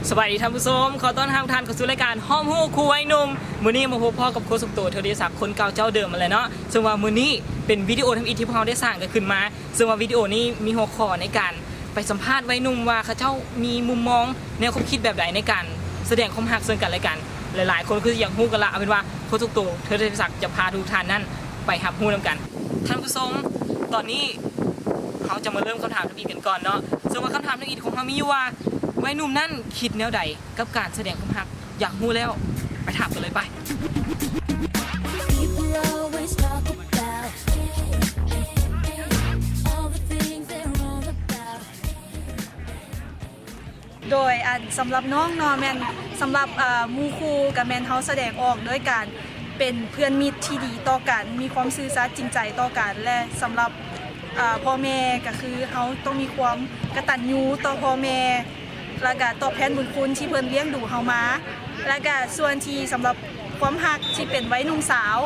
ສະບາຍດີທ່ານຜູ້ຊົມ, ຂໍຕ້ອນຮັບທ່ານເຂົ້າສູ່ລາຍການຮອບຮູ້ຄູ່ໄວໜຸ່ມ. ມື້ນີ້ມາພົບພໍ້ກັບໂຄສົກໂຕ ເທວະເດຊະ ຄົນເກົ່າເຈົ້າເດີມຫັ້ນແຫຼະເນາະ. ເຊິ່ງວ່າມື້ນີ້ເປັນວິດີໂອທຳອິດທີ່ພວກເຮົາໄດ້ສ້າງກັນຂຶ້ນມາ, ເຊິ່ງວ່າວິດີໂອນີ້ມີຫົວຂໍ້ໃນການໄປສຳພາດໄວໜຸ່ມວ່າເຂົາເຈົ້າມີມຸມມອງແນວຄວາມຄິດແບບໃດໃນການສະແດງຄວາມຮັກເຊິ່ງກັນແລະກັນ. ຫຼາຍໆຄົນຄືຊິຢາກຮູ້ກັນລະ, ເອົາເປັນວ່າໂຄສົກໂຕ ເທວະເດຊະ ຈະພາທຸກທ່ານນັ້ນໄປຮັບຮູ້ນຳກັນ. ທ່ານຜູ້ຊົມ, ຕອນນີ້ເຮົາຈະມາເລີ່ມຄຳຖາມທຳອິດກັນກ່ອນເນາະ. ເຊິ່ງວ່າຄຳຖາມທຳອິດຂອງເຮົາມີຢູ່ວ່າ ໄວໜຸ່ມນັ້ນຄິດແນວໃດກັບການສະແດງຄວາມຮັກ? ຢາກຮູ້ແລ້ວ, ໄປຖາມກັນເລີຍໄປ. People always talk about all the things they're wrong about. ໂດຍ ອັນ ສຳລັບນ້ອງເນາະ ແມ່ນສຳລັບ ເອີ ໝູ່ຄູ່ ກະແມ່ນເຮົາສະແດງອອກໂດຍການເປັນເພື່ອນມິດທີ່ດີຕໍ່ກັນ, ມີຄວາມຊື່ສັດຈິງໃຈຕໍ່ກັນ ແລະ ສຳລັບ ເອີ ພໍ່ແມ່ ກະຄືເຮົາຕ້ອງມີຄວາມກະຕັນຍູຕໍ່ພໍ່ແມ່ ແລ້ວກະຕອບແທນບຸນຄຸນທີ່ເພິ່ນລ້ຽງດູເຮົາມາ. ແລ້ວກະສ່ວນທີ່ສຳລັບຄວາມຮັກທີ່ເປັນໄວໜຸ່ມສາວ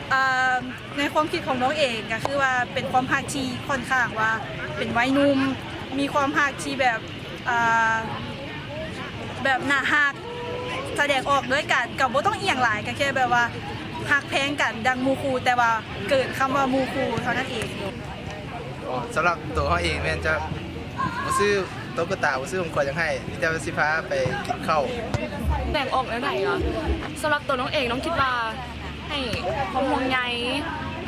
ເອີ ໃນຄວາມຄິດຂອງນ້ອງເອງ ກະຄືວ່າເປັນຄວາມຮັກທີ່ຂ້ອນຂ້າງວ່າເປັນໄວໜຸ່ມ, ມີຄວາມຮັກທີ່ແບບ ອ່າ ແບບໜ້າຮັກ, ສະແດງອອກດ້ວຍການ ກໍບໍ່ຕ້ອງອີ່ຫຍັງຫຼາຍ, ກໍແຄ່ແບບວ່າຮັກແພງກັນດັ່ງໝູ່ຄູ່ ແຕ່ວ່າເກີນຄຳວ່າໝູ່ຄູ່ເທົ່ານັ້ນເອງ. ສຳລັບໂຕເຮົາເອງແມ່ນຈະບໍ່ຊື້ຕຸກກະຕາ, ບໍ່ຊື້ຂອງຂວັນຫຍັງໃຫ້, ມີແຕ່ວ່າຊິພາໄປກິນເຂົ້າ. ສະແດງອອກແນວໃດຫວາ? ສຳລັບໂຕນ້ອງເອງ ນ້ອງຄິດວ່າ ໃຫ້ຄວາມຫ່ວງໃຍ,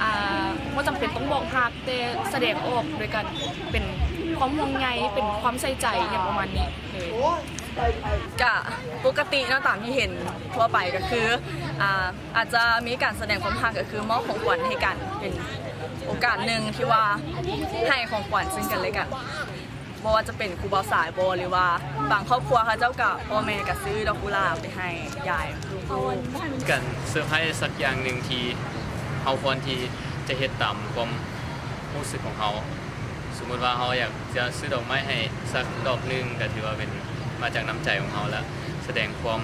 ອ່າ ບໍ່ຈຳເປັນຕ້ອງບອກຮັກ, ແຕ່ສະແດງອອກໂດຍການເປັນຄວາມຫ່ວງໃຍ, ເປັນຄວາມໃສ່ໃຈ ຫຍັງປະມານນີ້ເລີຍ. ກະປົກກະຕິເນາະ, ຕາມທີ່ເຫັນທົ່ວໄປກໍຄື ອ່າ ອາດຈະມີການສະແດງຄວາມຮັກ ກໍຄືມອບຂອງຂວັນໃຫ້ກັນ, ເປັນໂອກາດໜຶ່ງທີ່ວ່າໃຫ້ຂອງຂວັນເຊິ່ງກັນແລະກັນ. ບໍ່ວ່າຈະເປັນຄູ່ບ່າວສາວບໍ ຫຼືວ່າບາງຄອບຄົວເຂົາເຈົ້າກະ ພໍ່ແມ່ກະຊື້ດອກກຸຫຼາບໄປໃຫ້ຍາຍລູກ. ການເຊີໄພຣສ໌ສັກຢ່າງໜຶ່ງທີ່ເຮົາຄວນທີ່ຈະເຮັດຕາມຄວາມຮູ້ສຶກຂອງເຮົາ. ສົມມຸດວ່າເຮົາຢາກຈະຊື້ດອກໄມ້ໃຫ້ສັກດອກໜຶ່ງ ກະຖືວ່າເປັນ ມາຈາກນ້ຳໃຈຂອງເຮົາ ແລະ ສະແດງຄວາມ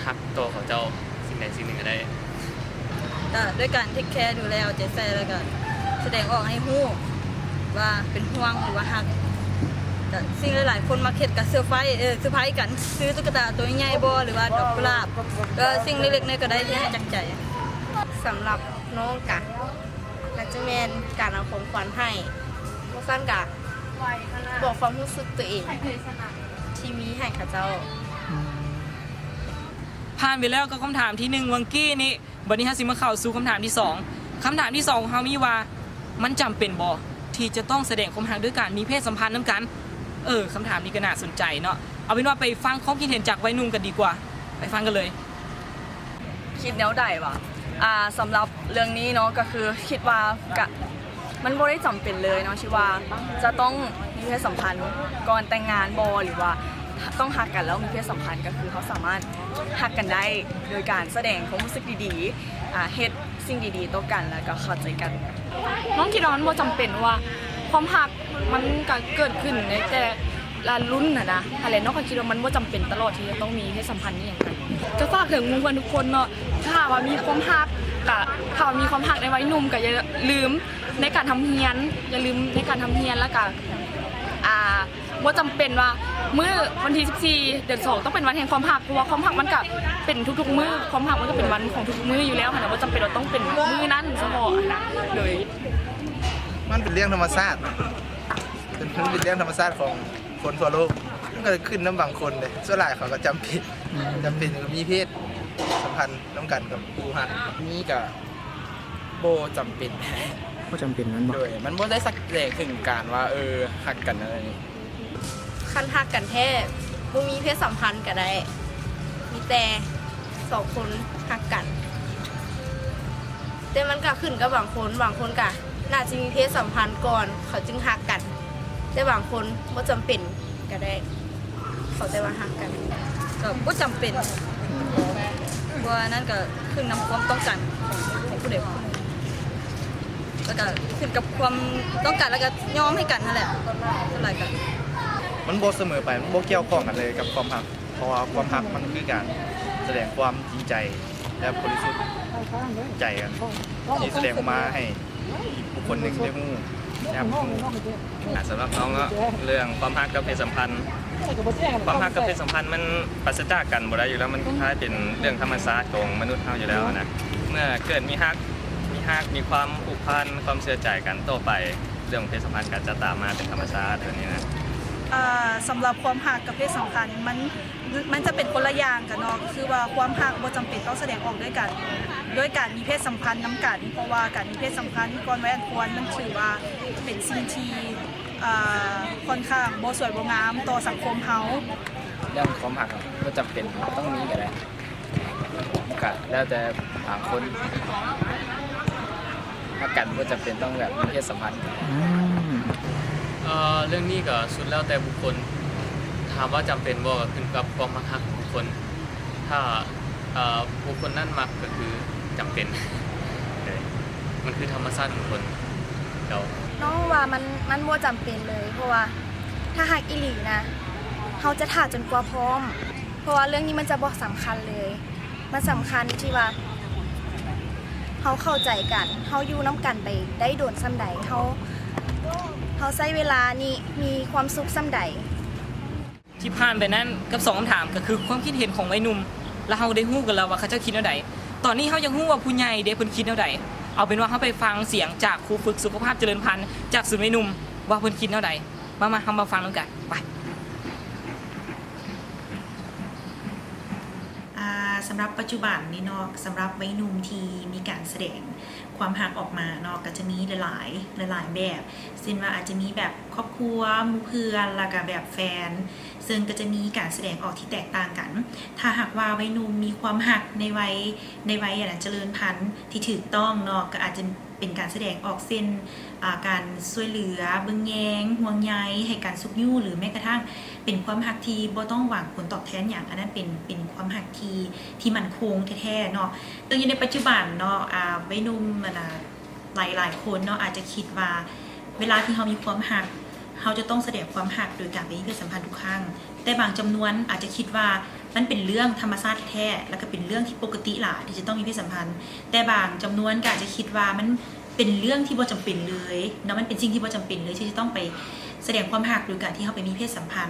ຮັກຕໍ່ເຂົາເຈົ້າສິ່ງໃດສິ່ງໜຶ່ງກໍໄດ້. ກະດ້ວຍການເທກແຄດູແລເອົາໃຈໃສ່ ແລ້ວກະສະແດງອອກໃຫ້ຮູ້ວ່າເປັນຫ່ວງ ຫຼືວ່າຮັກ. ກະສິ່ງຫຼາຍໆຄົນມັກເຮັດກະເຊີໄພຣສ໌ ເອີ ເຊີໄພຣສ໌ກັນ, ຊື້ຕຸກກະຕາໂຕໃຫຍ່ໆບໍ ຫຼືວ່າດອກກຸຫຼາບ, ກໍສິ່ງເລັກໆນ້ອຍໆກໍໄດ້ທີ່ໃຫ້ຈັກໃຈ. ສຳລັບນ້ອງກະ ໜ້າຈະແມ່ນການເອົາຂອງຂວັນໃຫ້, ບໍ່ຊັ້ນກະບອກຄວາມຮູ້ສຶກໂຕເອງທີ່ມີໃຫ້ເຂົາເຈົ້າ. ອືມ ຜ່ານໄປແລ້ວກັບຄຳຖາມທີໜຶ່ງຫວ່າງກີ້ນີ້, ບັດນີ້ເຮົາຊິມາເຂົ້າສູ່ຄຳຖາມທີສອງ. ຄຳຖາມທີສອງຂອງເຮົາມີວ່າ ມັນຈຳເປັນບໍ່ທີ່ຈະຕ້ອງສະແດງຄວາມຮັກດ້ວຍການມີເພດສຳພັນນຳກັນ? ເອີ ຄຳຖາມນີ້ກໍໜ້າສົນໃຈເນາະ. ເອົາເປັນວ່າໄປຟັງຄວາມຄິດເຫັນຈາກໄວໜຸ່ມກັນດີກວ່າ, ໄປຟັງກັນເລີຍ. ຄິດແນວໃດຫວາ? ອ່າ ສຳລັບເລື່ອງນີ້ເນາະ ກໍຄືຄິດວ່າກະ ມັນບໍ່ໄດ້ຈຳເປັນເລີຍເນາະ ທີ່ວ່າຈະຕ້ອງມີເພດສຳພັນກ່ອນແຕ່ງງານບໍ ຫຼືວ່າຕ້ອງຮັກກັນແລ້ວມີເພດສຳພັນ. ກໍຄືເຮົາສາມາດຮັກກັນໄດ້ໂດຍການສະແດງຄວາມຮູ້ສຶກດີໆ, ອ່າ ເຮັດສິ່ງດີໆຕໍ່ກັນ ແລ້ວກໍເຂົ້າໃຈກັນ. ນ້ອງຄິດວ່າມັນບໍ່ຈຳເປັນ ເພາະວ່າຄວາມຮັກມັນກໍເກີດຂຶ້ນໃນແຕ່ ລະລຸ້ນຫັ້ນນະ. ຫັ້ນແຫຼະ ນ້ອງກໍຄິດວ່າມັນບໍ່ຈຳເປັນຕະຫຼອດທີ່ຈະຕ້ອງມີເພດສຳພັນອີ່ຫຍັງກັນ. ຈະຝາກເຖິງໝູ່ເພື່ອນທຸກຄົນເນາະ, ຖ້າຫາກວ່າມີຄວາມຮັກ ກະ ຖ້າຫາກວ່າມີຄວາມຮັກໃນໄວໜຸ່ມ ກະຢ່າລືມໃນການທຳຮຽນ, ຢ່າລືມໃນການທຳຮຽນ. ແລ້ວກະ ອ່າ ບໍ່ຈຳເປັນວ່າມື້ວັນທີສິບສີ່ ເດືອນສອງ ຕ້ອງເປັນວັນແຫ່ງຄວາມຮັກ, ເພາະວ່າຄວາມຮັກມັນກະເປັນທຸກໆມື້, ຄວາມຮັກມັນກະເປັນວັນຂອງທຸກໆມື້ຢູ່ແລ້ວຫັ້ນນະ, ບໍ່ຈຳເປັນວ່າຕ້ອງເປັນມື້ນັ້ນສະເພາະຫັ້ນນະ. ໂດຍ ມັນເປັນເລື່ອງທຳມະຊາດ, ເປັນ ມັນເປັນເລື່ອງທຳມະຊາດຂອງ ຄົນທົ່ວໂລກ ມັນກໍຂຶ້ນນຳບາງຄົນເດ້. ສ່ວນຫຼາຍເຂົາກໍຈຳເປັນ ອືມ ຈຳເປັນກໍມີເພດສຳພັນນຳກັນກັບຄູ່ຮັກ. ນີ້ກໍບໍ່ຈຳເປັນ ບໍ່ຈຳເປັນແມ່ນບໍ່? ໂດຍ ມັນບໍ່ໄດ້ສະແດງເຖິງການວ່າ ເອີ ຮັກກັນ ອະໄລນີ້. ຄັນຮັກກັນແທ້ ບໍ່ມີເພດສຳພັນກໍໄດ້, ມີແຕ່ສອງຄົນຮັກກັນ. ແຕ່ມັນກໍຂຶ້ນກັບບາງຄົນ, ບາງຄົນກໍໜ້າຈະມີເພດສຳພັນກ່ອນ ເຂົາຈຶ່ງຮັກກັນ, ແຕ່ບາງຄົນບໍ່ຈຳເປັນກໍໄດ້, ເຂົາແຕ່ວ່າຮັກກັນ. ກໍບໍ່ຈຳເປັນ, ເພາະວ່ານັ້ນກໍຂຶ້ນນຳຄວາມຕ້ອງການຂອງ ຂອງຜູ້ໃດຜູ້ໜຶ່ງ, ແລ້ວກໍຂຶ້ນກັບຄວາມຕ້ອງການ ແລ້ວກໍຍອມໃຫ້ກັນຫັ້ນແຫຼະ. ສ່ວນຫຼາຍກໍ ມັນບໍ່ສະເໝີໄປ, ມັນບໍ່ກ່ຽວຂ້ອງກັນເລີຍກັບຄວາມຮັກ. ເພາະວ່າຄວາມຮັກມັນຄືການສະແດງຄວາມຈິງໃຈ ແລະ ບໍລິສຸດໃຈກັນ ທີ່ສະແດງອອກມາໃຫ້ອີກບຸກຄົນໜຶ່ງໄດ້ຮູ້, ໄດ້ຮັບຮູ້. ອ່າ ສຳລັບນ້ອງເນາະ, ເລື່ອງຄວາມຮັກກັບເພດສຳພັນ ຄວາມຮັກກັບເພດສຳພັນມັນປາສະຈາກກັນບໍ່ໄດ້ຢູ່ແລ້ວ, ມັນຄ້າຍເປັນເລື່ອງທຳມະຊາດຂອງມະນຸດເຮົາຢູ່ແລ້ວນະ. ເມື່ອເກີດມີຮັກ, ມີຮັກ, ມີຄວາມຜູກພັນ, ຄວາມເຊື່ອໃຈກັນ, ຕໍ່ໄປເລື່ອງເພດສຳພັນກໍຈະຕາມມາເປັນທຳມະຊາດແບບນີ້ນະ. ເອີ່ ສຳລັບຄວາມຮັກກັບເພດສຳພັນ ມັນ ມັນຈະເປັນຄົນລະຢ່າງກັນເນາະ, ກໍຄືວ່າຄວາມຮັກບໍ່ຈຳເປັນຕ້ອງສະແດງອອກດ້ວຍການ ດ້ວຍການມີເພດສຳພັນນຳກັນ, ເພາະວ່າການມີເພດສຳພັນກ່ອນໄວອັນຄວນ ມັນຖືວ່າເປັນສິ່ງທີ່ ເອີ່ ຂ້ອນຂ້າງບໍ່ສວຍບໍ່ງາມຕໍ່ສັງຄົມເຮົາ. ເລື່ອງຄວາມຮັກບໍ່ຈຳເປັນຕ້ອງມີກໍໄດ້, ມັນກໍແລ້ວແຕ່ບາງຄົນ. ຮັກກັນບໍ່ຈຳເປັນຕ້ອງແບບມີເພດສຳພັນ. ອືມ ເອີ່ ເລື່ອງນີ້ກໍສຸດແລ້ວແຕ່ບຸກຄົນ. ຖາມວ່າຈຳເປັນບໍ່ ກໍຂຶ້ນກັບຄວາມມັກຮັກຂອງບຸກຄົນ. ຖ້າ ເອີ່ ບຸກຄົນນັ້ນມັກ ກໍຄືຈຳເປັນ. ເອີ ມັນຄືທຳມະຊາດຂອງຄົນ. ເຈົ້າ ນ້ອງວ່າມັນ ມັນບໍ່ຈຳເປັນເລີຍ, ເພາະວ່າຖ້າຮັກອີ່ຫຼີນະ ເຮົາຈະຖ້າຈົນກວ່າພ້ອມ, ເພາະວ່າເລື່ອງນີ້ມັນຈະບໍ່ສຳຄັນເລີຍ. ມັນສຳຄັນທີ່ວ່າເຮົາເຂົ້າໃຈກັນ, ເຮົາຢູ່ນຳກັນໄປໄດ້ດົນສ່ຳໃດ, ເຮົາ ເຮົາໃຊ້ເວລານີ້ມີຄວາມສຸກສ່ຳໃດ. ທີ່ຜ່ານໄປນັ້ນກັບສອງຄຳຖາມ ກໍຄືຄວາມຄິດເຫັນຂອງໄວໜຸ່ມ ແລະ ເຮົາໄດ້ຮູ້ກັນແລ້ວວ່າເຂົາເຈົ້າຄິດແນວໃດ. ຕອນນີ້ເຮົາຢາກຮູ້ວ່າຜູ້ໃຫຍ່ເດ ເພິ່ນຄິດແນວໃດ. ເອົາເປັນວ່າເຮົາໄປຟັງສຽງຈາກຄູຝຶກສຸຂະພາບຈະເລີນພັນ ຈາກສູນໄວໜຸ່ມ ວ່າເພິ່ນຄິດແນວໃດ. ມາ ມາ ເຮົາມາຟັງນຳກັນ. ໄປ. ອ່າ ສຳລັບປັດຈຸບັນນີ້ເນາະ, ສຳລັບໄວໜຸ່ມທີ່ມີການສະແດງຄວາມຮັກອອກມາເນາະ, ກໍຈະມີຫຼາຍໆ ຫຼາຍໆແບບ, ເຊັ່ນວ່າອາດຈະມີແບບຄອບຄົວ, ໝູ່ເພື່ອນ, ແລ້ວກໍແບບແຟນ, ເຊິ່ງກໍຈະມີການສະແດງອອກທີ່ແຕກຕ່າງກັນ. ຖ້າຫາກວ່າໄວໜຸ່ມມີຄວາມຮັກໃນໄວ ໃນໄວ ອັນ ຈະເລີນພັນທີ່ຖືກຕ້ອງເນາະ, ກໍອາດຈະ ເປັນການສະແດງອອກເຊັ່ນ ອາ ການຊ່ວຍເຫຼືອ, ເບິ່ງແຍງ, ຫ່ວງໃຍ, ໃຫ້ການຊຸກຍູ້ ຫຼື ແມ້ກະທັ່ງເປັນຄວາມຮັກທີ່ບໍ່ຕ້ອງຫວັງຜົນຕອບແທນຫຍັງ, ອັນນັ້ນເປັນ ເປັນຄວາມຮັກທີ່ ທີ່ໝັ້ນຄົງແທ້ໆເນາະ. ເຊິ່ງຢູ່ໃນປັດຈຸບັນເນາະ ອາ ໄວໜຸ່ມ ອັນນະ ຫຼາຍໆຄົນເນາະ ອາດຈະຄິດວ່າເວລາທີ່ເຮົາມີຄວາມຮັກ ເຮົາຈະຕ້ອງສະແດງຄວາມຮັກໂດຍການໄປມີເພດສຳພັນທຸກຄັ້ງ, ແຕ່ບາງຈຳນວນອາດຈະຄິດວ່າມັນເປັນເລື່ອງທຳມະຊາດແທ້ໆ ແລ້ວກໍເປັນເລື່ອງທີ່ປົກກະຕິຫຼາຍທີ່ຈະຕ້ອງມີເພດສຳພັນ, ແຕ່ບາງຈຳນວນກໍອາດຈະຄິດວ່າມັນເປັນເລື່ອງທີ່ບໍ່ຈຳເປັນເລີຍເນາະ, ມັນເປັນສິ່ງທີ່ບໍ່ຈຳເປັນເລີຍທີ່ຈະຕ້ອງໄປສະແດງຄວາມຮັກໂດຍການທີ່ເຮົາໄປມີເພດສຳພັນ.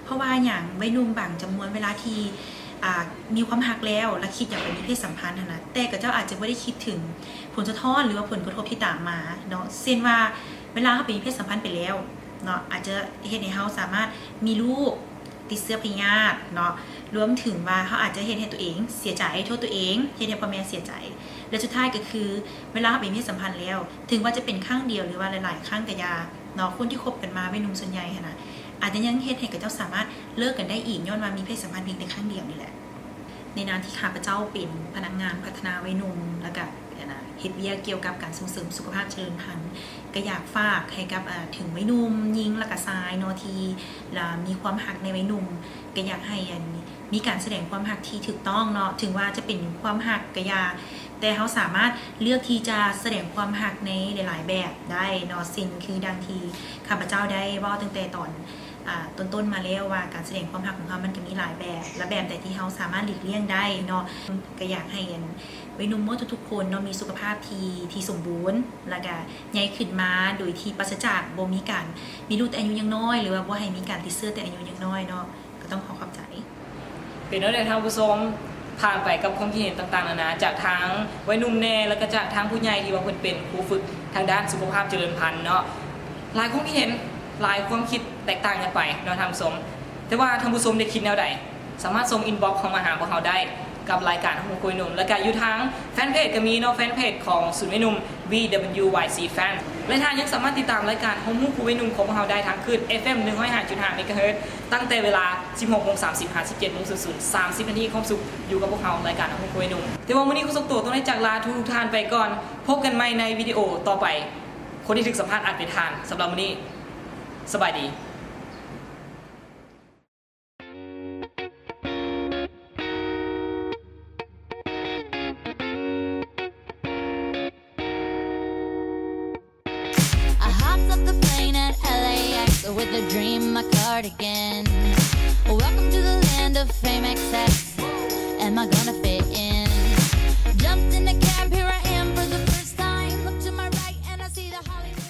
ເພາະວ່າຫຍັງ? ໄວໜຸ່ມບາງຈຳນວນເວລາທີ່ ອາ ມີຄວາມຮັກແລ້ວ ແລ້ວຄິດຢາກໄປມີເພດສຳພັນຫັ້ນນະ, ແຕ່ເຂົາເຈົ້າອາດຈະບໍ່ໄດ້ຄິດເຖິງຜົນສະທ້ອນ ຫຼືວ່າຜົນກະທົບທີ່ຕາມມາເນາະ, ເຊັ່ນວ່າ ເວລາເຮົາໄປມີເພດສຳພັນໄປແລ້ວເນາະ ອາດຈະເຮັດໃຫ້ເຮົາສາມາດມີລູກ ຕິດເຊື້ອພະຍາດເນາະ, ລວມເຖິງວ່າເຮົາອາດຈະເຮັດໃຫ້ຕົວເອງເສຍໃຈ, ໂທດຕົວເອງ, ເຮັດໃຫ້ພໍ່ແມ່ເສຍໃຈ. ແລະ ສຸດທ້າຍກໍຄື ເວລາເຮົາໄປມີເພດສຳພັນແລ້ວ ເຖິງວ່າຈະເປັນຄັ້ງດຽວ ຫຼືວ່າຫຼາຍໆຄັ້ງກໍຢ່າເນາະ, ຄົນທີ່ຄົບກັນມາ ໄວໜຸ່ມສ່ວນໃຫຍ່ຫັ້ນນະ ອາດຈະຍັງເຮັດໃຫ້ເຂົາເຈົ້າສາມາດເລີກກັນໄດ້ອີກ ຍ້ອນວ່າມີເພດສຳພັນພຽງແຕ່ຄັ້ງດຽວນີ້ແຫຼະ. ໃນນາມທີ່ຂ້າພະເຈົ້າເປັນພະນັກງານພັດທະນາໄວໜຸ່ມ ແລ້ວກະ ອັນນະ ເຮັດວຽກກ່ຽວກັບການສົ່ງເສີມສຸຂະພາບຈະເລີນພັນ ກະຢາກຝາກໃຫ້ກັບ ເອີ ເຖິງໄວໜຸ່ມຍິງ ແລ້ວກະຊາຍເນາະ ທີ່ ລະ ມີຄວາມຮັກໃນໄວໜຸ່ມ ກະຢາກໃຫ້ ອັນ ມີການສະແດງຄວາມຮັກທີ່ຖືກຕ້ອງເນາະ, ເຖິງວ່າຈະເປັນຄວາມຮັກກະຢ່າ ແຕ່ເຮົາສາມາດເລືອກທີ່ຈະສະແດງຄວາມຮັກໃນຫຼາຍໆແບບໄດ້ເນາະ, ເຊັ່ນຄືດັ່ງທີ່ຂ້າພະເຈົ້າໄດ້ເວົ້າຕັ້ງແຕ່ຕອນ ອາ ຕົ້ນໆມາແລ້ວວ່າ ການສະແດງຄວາມຮັກຂອງເຮົາມັນກະມີຫຼາຍແບບ ແລະ ແບບໃດທີ່ເຮົາສາມາດຫຼີກລ່ຽງໄດ້ເນາະ. ກະຢາກໃຫ້ ອັນ ໄວໜຸ່ມໝົດທຸກໆຄົນເນາະ ມີສຸຂະພາບທີ່ ທີ່ສົມບູນ ແລ້ວກະໃຫຍ່ຂຶ້ນມາໂດຍທີ່ປາສະຈາກ ບໍ່ມີການມີລູກແຕ່ອາຍຸຍັງນ້ອຍ ຫຼືວ່າບໍ່ໃຫ້ມີການຕິດເຊື້ອແຕ່ອາຍຸຍັງນ້ອຍເນາະ. ກໍຕ້ອງຂໍຂອບໃຈ. ເປັນແນວໃດທ່ານຜູ້ຊົມ ຜ່ານໄປກັບຄວາມຄິດເຫັນຕ່າງໆນານາ ຈາກທາງໄວໜຸ່ມແດ່ ແລ້ວກໍຈາກທາງຜູ້ໃຫຍ່ທີ່ວ່າເພິ່ນເປັນຄູຝຶກທາງດ້ານສຸຂະພາບຈະເລີນພັນເນາະ. ຫຼາຍຄວາມຄິດເຫັນ ຫຼາຍຄວາມຄິດແຕກຕ່າງກັນໄປເນາະທ່ານຜູ້ຊົມ, ແຕ່ວ່າທ່ານຜູ້ຊົມໄດ້ຄິດແນວໃດ ສາມາດສົ່ງອິນບັອກເຂົ້າມາຫາພວກເຮົາໄດ້ ກັບລາຍການໂຮມຄູໄວໜຸ່ມ ແລ້ວກະຢູ່ທາງແຟນເພຈກະມີເນາະ, ແຟນເພຈຂອງສູນໄວໜຸ່ມ ວີດັບເບິນຢູວາຍຊີ Fan ແລະ ທ່ານຍັງສາມາດຕິດຕາມລາຍການໂຮມຄູໄວໜຸ່ມຂອງພວກເຮົາໄດ້ທາງຄື້ນ ເອັຟເອັມ ໜຶ່ງຮ້ອຍຫ້າຈຸດຫ້າ ເມກາເຮີດ ຕັ້ງແຕ່ເວລາ ສິບຫົກໂມງສາມສິບ ຫາ ສິບເຈັດໂມງສູນສູນ ສາມສິບນາທີ ຄວາມສຸກຢູ່ກັບພວກເຮົາ ລາຍການໂຮມຄູໄວໜຸ່ມ. ແຕ່ວ່າມື້ນີ້ຂໍສົ່ງໂຕຕ້ອງໄດ້ຈາກລາທຸກໆທ່ານໄປກ່ອນ, ພົບກັນໃໝ່ໃນວິດີໂອຕໍ່ໄປ. ຄົນທີ່ຖືກສຳພາດອາດເປັນທ່ານ. ສຳລັບມື້ນີ້ ສະບາຍດີ. I hopped off the plane at L A X with a dream in my cardigan. Welcome to the land of fame excess. Am I gonna fit in? Jumped in the cab, here I am for the first time. Look to my right and I see the Hollywood